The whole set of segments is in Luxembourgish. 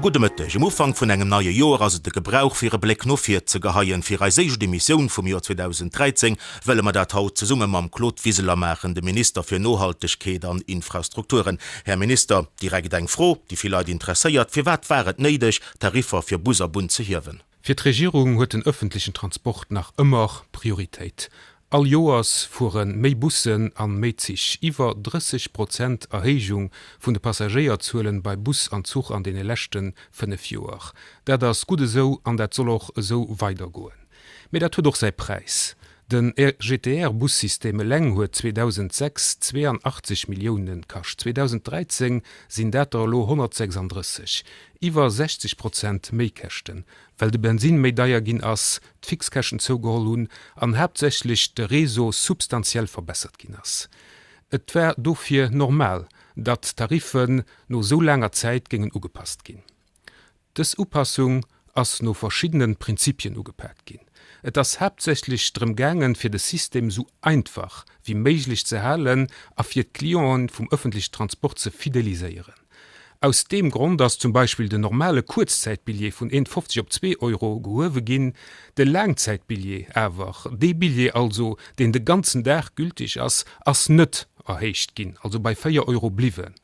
Gudde Mëtteg. Um Ufank vun engem neie Joer ass et de Gebrauch, fir e Bléck no vir ze geheien. Fir eis éischt Emissioun vum Joer 2013 wëlle mer dat haut zesumme mam Claude Wiseler maachen, dem Minister fir Nohaltegkeet an Infrastrukturen. Här Minister, direkt eng Fro, déi vill Leit interesséiert, Firwat war et néideg, d'Tariffer fir Bus a Bunn ze hiewen? Fir d'Regierung huet den ëffentlechen Transport nach ëmmer Prioritéit. All Joers fuere méi Bussen an méi Zich. Iwwer 30 Prozent Erhéijung vun de Passagéierzuelen bei Bus an Zuch an deene leschte 5 Joer. Dat ass gutt esou an dat soll och esou weidergoen. Mee dat huet och säi Präis. Den RGTR-Bussystem eleng huet 2006 82 Millioune kascht, 2013 sinn dat der elo 136. Iwwer 60 Prozent Méikäschten, well de Bensinn méi deier ginn ass, d'Fixkäschten zougeholl hunn an haaptsächlech de Réseau substantiell verbessert ginn ass. Et war dofir normal, datt d'Tariffen no esou laanger Zäit géingen ugepasst ginn. Dës Upassung ass no verschiddene Prinzipien ugepaakt ginn. Et ass haaptsächlech drëm gaangen, fir de System esou einfach wéi méiglech ze halen a fir d'Clienten vum ëffentlechen Transport ze fideliséieren. Aus deem Grond ass zum Beispill den normale Kuerzzäitbilljee vun 1,50 op 2 Euro gehuewe ginn, de Laangzäitbilljee awer, dee Billjee also, deen de ganzen Dag gültig ass, ass net erhéicht ginn, also bei 4 Euro bliwwen.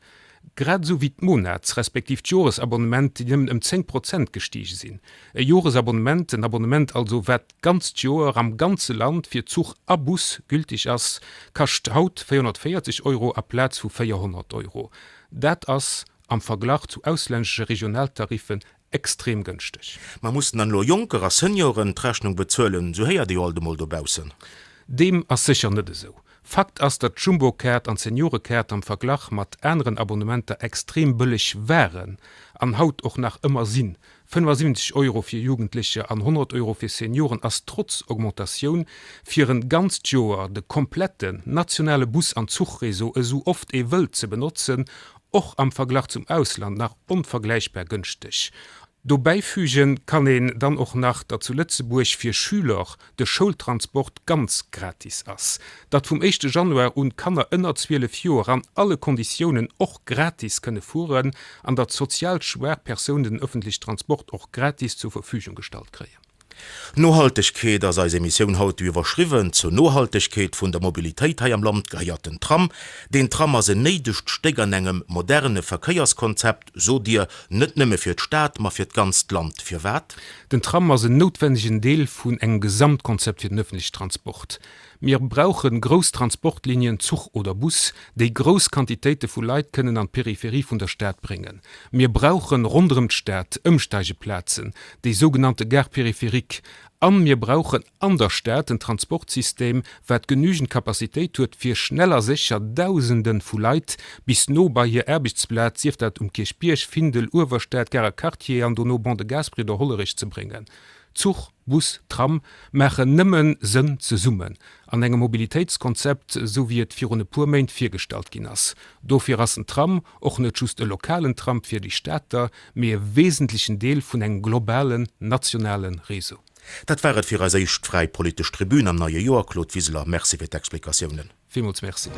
Grad esou wéi d'Monats respektiv d'Joresabonnement, déi nëmmen ëm 10 Prozent gestige sinn. E Joresabonnement, en Abonnement also wat d'ganzt Joer am ganze Land fir Zuch a Bus gültig ass, kascht haut 440 Euro aplaz vu 400 Euro. Dat ass am Verglach zu auslännesche Regionaltariffen extrem gënschteg. Ma mussen dann elo Jonker a Senioren d'Rechnung bezuelen? Sou héiert ee jo alt emol dobaussen. Deem ass sécher net esou. Fakt ass, datt d'Jumbo-Kaart an d'Seniorekaart am Verglach mat aneren Abonnementer extrem bëlleg waren an haut och nach ëmmer sinn. 75 Euro fir Jugendlecher an 100 Euro fir Senioren ass trotz Augmentatioun fir en ganzt Joer de kompletten nationale Bus an Zuchréseau esou oft ee wëllt ze benotzen och am Verglach zum Ausland nach onvergläichbar gënschteg. Dobäifügen kann een dann och nach, datt zu Lëtzebuerg fir Schüler de Schoultransport ganz gratis ass, datt vum éischte Januar un Kanner ënner 12 Joer an alle Konditiounen och gratis kënne fueren an datt sozial schwaach Persounen den ëffentleche Transport och gratis zur Verfügung gestallt kréien. Nohaltegkeet ass eis Emissioun haut iwwerschriwwen. Zur Nohaltegkeet vun der Mobilitéit hei am Land gehéiert den Tram. Deen Tram ass en néidegt Stéck an engem moderne Verkéierskonzept, sot Dir, net nëmme fir d'Stad, ma fir d'ganzt Land. Firwat? Den Tram ass en noutwennegen Deel vun engem Gesamtkonzept fir den öffentliche Transport. Mir brauche grouss Transportlinien, Zuch oder Bus, déi grouss Quantitéite vu Leit kënnen an d'Peripherie vun der Stad bréngen. Mir brauche ronderëm d'Stad Ëmsteigeplazen, déi sougenannte Gares périphériques. A mir brauchen an der Stad en Transportsystem, wat genügend Capacitéit huet, fir schnell a sécher Dausende vu Leit bis no bei hir Aarbechtsplaz, sief dat um Kierchbierg, Findel, Uewerstad, Garer Quartier an dono Ban de Gaasperech oder Hollerech ze bréngen. Zuch, Bus, Tram maachen nëmme Sënn zesummen, an engem Mobilitéitskonzept, esou wéi et virun e puer Méint virgestallt ginn ass. Dofir ass den Tram och net just e lokalen Tram fir déi Stater, mee e wesentlechen Deel vun engem globalen, nationale Réseau. Dat war et fir eis éischt fräi politesch Tribün am neie Joer. Claude Wiseler, Merci fir d'Explikatiounen. Villmools Merci.